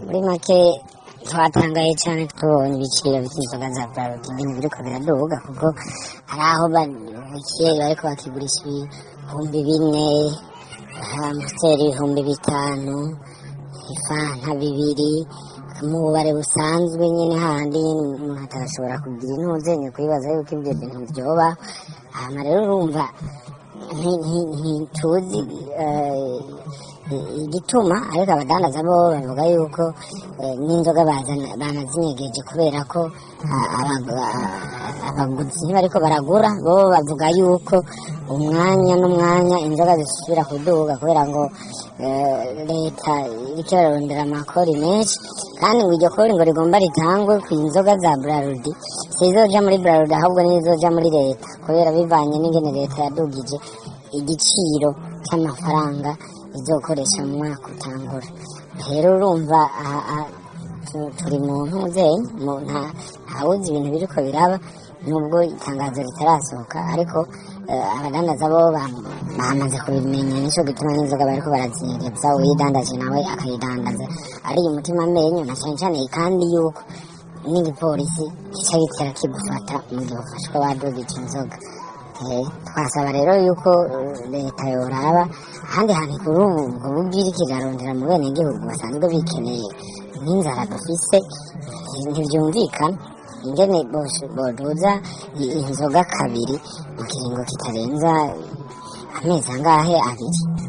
Muri make twatangaye cyane tubonye ibiciro by'inzoga za Brarudi ingene biriko biraduga, kuko hari aho babukiye bariko bakigurisha 4000, Amstel 5000, ifanta 2000 mu bubare busanzwe nyene, hahandi umuntu atarashobora kugira intuzenye kwibaza yuko ivyo bintu vyoba. Hama rero urumva ntituzi igituma, ariko abadandaza bo bavuga yuko n'inzoga bazana banazinyegeje kubera ko abaguzi ntibariko baragura. Bo bavuga yuko umwanya n'umwanya inzoga zisubira kuduga kubera ngo leta iriko irarondera amakori menshi, kandi ngo iryo kori ngo rigomba ritangwe ku inzoga za Brarudi, sizoja muri Brarudi ahubwo nizoja muri leta, kubera bivanye n'ingene leta yadugije igiciro cy'amafaranga izokoresha mu mwaka utangura. Rero urumva turi mu ntuzenye ntawuzi ibintu biriko biraba, nubwo itangazo ritarasohoka, ariko abadandaza bo bamaze kubimenya. Nico gituma n'inzoga bariko barazinyegeza, uyidandaje nawe akayidandaza ari umutima amenyo, na cane cane kandi yuko n'igipolisi kica gitera kigufata mu gihe ufashwe wadugije inzoga. Twasaba rero yuko leta yoraba ahandi hantu kuri ubu ubwo buryo iriko irarondera mu benegihugu basanzwe bikeneye nk'inzara dufise. Ntivyumvikana ingene boduza inzoga kabiri mu kiringo kitarenza amezi angahe, 2.